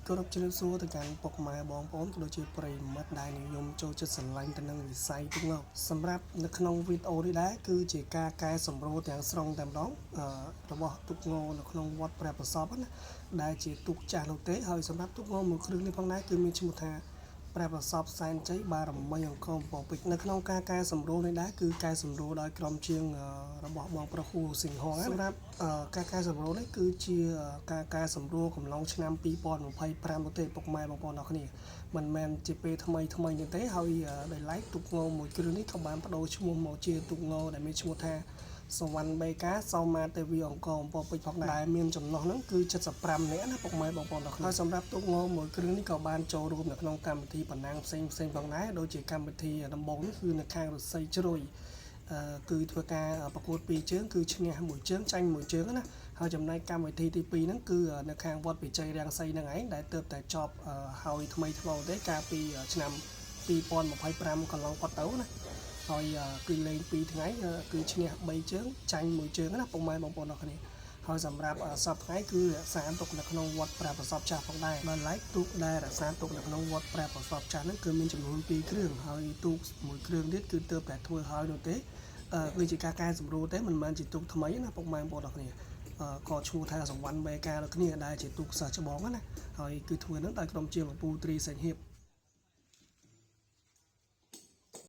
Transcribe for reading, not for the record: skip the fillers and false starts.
គោរពជំរាបសួរទៅកាន់ពុកម៉ែបងប្អូនក៏ដូចជាប្រិយមិត្តដែលនិយមចូលចិត្តស្រឡាញ់ទៅនឹងវិស័យទូកងសម្រាប់នៅក្នុងវីដេអូនេះដែរគឺជាការកែសម្រួលទាំងស្រុងតែម្ដងអឺរបស់ទូកងនៅក្នុងវត្តព្រះប្រសពណាដែលជាទូកចាស់នោះទេហើយសម្រាប់ទូកងមួយគ្រឿងនេះផងដែរគឺមានឈ្មោះថាព្រះប្រសពសែនជ័យបារមីអង្គរអំពរពេជ្រនៅក្នុងការកែសម្រួលនេះដែរគឺកែសម្រួលដោយក្រុមជាងអឺរបស់បងប្រុសហួសិង្ហសម្រាប់អឺការកែសម្រួលនេះគឺជាការកែសម្រួលកំឡុងឆ្នាំ2025នោះទេពុកម៉ែបងប្អូនអរគ្នាមិនមែនជាពេលថ្មីថ្មីនេះទេហើយដោយឡែកទូកងមួយគ្រឿងនេះក៏បានបដូរឈ្មោះមកជាទូកងដែលមានឈ្មោះថាសវណ្ណបេកាសោមាទេវីអង្គរអំពរពេជ្រផងដែរដែលមានចំណុះហ្នឹងគឺ75នាក់ណាពុកម៉ែបងប្អូនអរគ្នាហើយសម្រាប់ទូកងមួយគ្រឿងនេះក៏បានចូលរួមនៅក្នុងកម្មវិធីប៉ុណ្ណាំងផ្សេងផ្សេងផងដែរដូចជាកម្មវិធីដំបូងនេះគឺនៅខាងរុស្ស៊ីជ្រុយអឺគឺធ្វើការប្រកួតពីរជើងគឺឈ្នះមួយជើងចាញ់មួយជើងណាហើយចំណែកកម្មវិធីទី2ហ្នឹងគឺនៅខាងវត្តវិជ័យរាំងសីហ្នឹងឯងដែលទើបតែចប់ហើយថ្មីថ្មោងទេកាលពីឆ្នាំ2025កន្លងផុតទៅណាហើយគឺលេង2ថ្ងៃគឺឈ្នះ3ជើងចាញ់មួយជើងណាពុកម៉ែបងប្អូនអរគ្នាហើយសម្រាប់សប្តាហ៍ថ្ងៃគឺរក្សាទុកនៅក្នុងវត្តព្រះប្រសពចាស់ផងដែរបើឡែកទូកដែលរក្សាទុកនៅក្នុងវត្តព្រះប្រសពចាស់ហ្នឹងគឺមានចំនួន2គ្រឿងហើយទូកមួយគ្រឿងទៀតគឺទើបតែធ្វើហើយនោះទេអឺគឺជាការកែសម្រួលទេមិនមែនជាទូកថ្មីណាពុកម៉ែបងប្អូនអរគ្នាក៏ឈ្មោះថាសវណ្ណបេកាដូចគ្នាដែលជាទូកសិស្សច្បងណាហើយគឺធ្វើនឹងដោយក្រុមជាងលពូត្រីសេងហៀប។